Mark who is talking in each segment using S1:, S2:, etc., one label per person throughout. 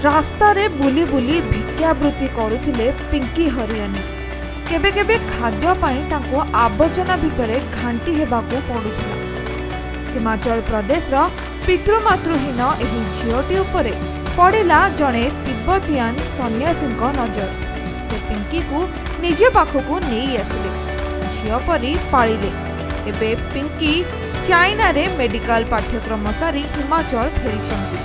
S1: ରାସ୍ତାରେ ବୁଲି ବୁଲି ଭିକ୍ଷାବୃତ୍ତି କରୁଥିଲେ ପିଙ୍କି ହରିୟାନୀ। କେବେ କେବେ ଖାଦ୍ୟ ପାଇଁ ତାଙ୍କୁ ଆବର୍ଜନା ଭିତରେ ଘାଣ୍ଟି ହେବାକୁ ପଡୁଥିଲା। ହିମାଚଳ ପ୍ରଦେଶର ପିତୃମାତୃହୀନ ଏହି ଝିଅଟି ଉପରେ ପଡ଼ିଲା ଜଣେ ତିବ୍ବତୀୟାନ ସନ୍ନ୍ୟାସୀଙ୍କ ନଜର। ସେ ପିଙ୍କିକୁ ନିଜ ପାଖକୁ ନେଇ ଆସିଲେ, ଝିଅ ପରି ପାଳିଲେ। ଏବେ ପିଙ୍କି ଚାଇନାରେ ମେଡିକାଲ ପାଠ୍ୟକ୍ରମ ସାରି ହିମାଚଳ ଫେରିଛନ୍ତି।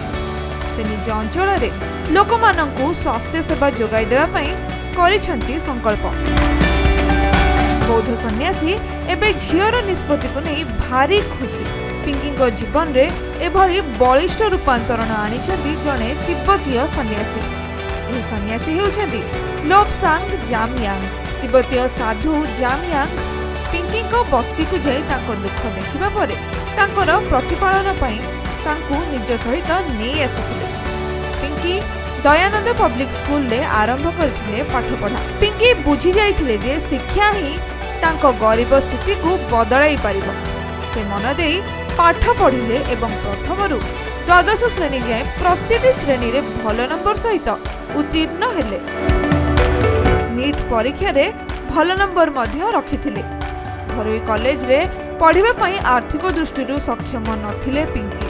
S1: ସେ ନିଜ ଅଞ୍ଚଳରେ ଲୋକମାନଙ୍କୁ ସ୍ୱାସ୍ଥ୍ୟସେବା ଯୋଗାଇ ଦେବା ପାଇଁ କରିଛନ୍ତି ସଂକଳ୍ପ। ବୌଦ୍ଧ ସନ୍ନ୍ୟାସୀ ଏବେ ଝିଅର ନିଷ୍ପତ୍ତିକୁ ନେଇ ଭାରି ଖୁସି। ପିଙ୍କିଙ୍କ ଜୀବନରେ ଏଭଳି ବଳିଷ୍ଠ ରୂପାନ୍ତରଣ ଆଣିଛନ୍ତି ଜଣେ ତିବ୍ବତୀୟ ସନ୍ନ୍ୟାସୀ। ଏହି ସନ୍ନ୍ୟାସୀ ହେଉଛନ୍ତି ଲୋବସାଙ୍ଗ ଜାମୟାଙ୍ଗ। ତିବ୍ବତୀୟ ସାଧୁ ଜାମୟାଙ୍ଗ ପିଙ୍କିଙ୍କ ବସ୍ତିକୁ ଯାଇ ତାଙ୍କ ଦୁଃଖ ଦେଖିବା ପରେ ତାଙ୍କର ପ୍ରତିପାଳନ ପାଇଁ ତାଙ୍କୁ ନିଜ ସହିତ ନେଇ ଆସିଥିଲେ। ପିଙ୍କି ଦୟାନନ୍ଦ ପବ୍ଲିକ ସ୍କୁଲରେ ଆରମ୍ଭ କରିଥିଲେ ପାଠପଢ଼ା। ପିଙ୍କି ବୁଝି ଯାଇଥିଲେ ଯେ ଶିକ୍ଷା ହିଁ ତାଙ୍କ ଗରିବ ସ୍ଥିତିକୁ ବଦଳାଇ ପାରିବ। ସେ ମନ ଦେଇ ପାଠ ପଢ଼ିଲେ ଏବଂ ପ୍ରଥମରୁ ଦ୍ୱାଦଶ ଶ୍ରେଣୀ ଯାଏଁ ପ୍ରତିଟି ଶ୍ରେଣୀରେ ଭଲ ନମ୍ବର ସହିତ ଉତ୍ତୀର୍ଣ୍ଣ ହେଲେ। ନିଟ୍ ପରୀକ୍ଷାରେ ଭଲ ନମ୍ବର ମଧ୍ୟ ରଖିଥିଲେ। ଘରୋଇ କଲେଜରେ ପଢ଼ିବା ପାଇଁ ଆର୍ଥିକ ଦୃଷ୍ଟିରୁ ସକ୍ଷମ ନଥିଲେ ପିଙ୍କି।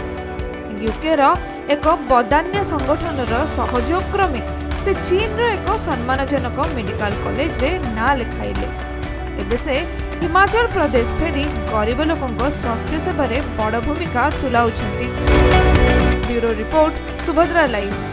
S1: ୟୁକେର ଏକ ବଦାନ୍ୟ ସଂଗଠନର ସହଯୋଗ କ୍ରମେ ସେ ଚୀନର ଏକ ସମ୍ମାନଜନକ ମେଡିକାଲ କଲେଜରେ ନାଁ ଲେଖାଇଲେ। ଏବେ ସେ ହିମାଚଳ ପ୍ରଦେଶ ଫେରି ଗରିବ ଲୋକଙ୍କ ସ୍ୱାସ୍ଥ୍ୟ ସେବାରେ ବଡ଼ ଭୂମିକା ତୁଲାଉଛନ୍ତି। Bureau report, Subhadra live.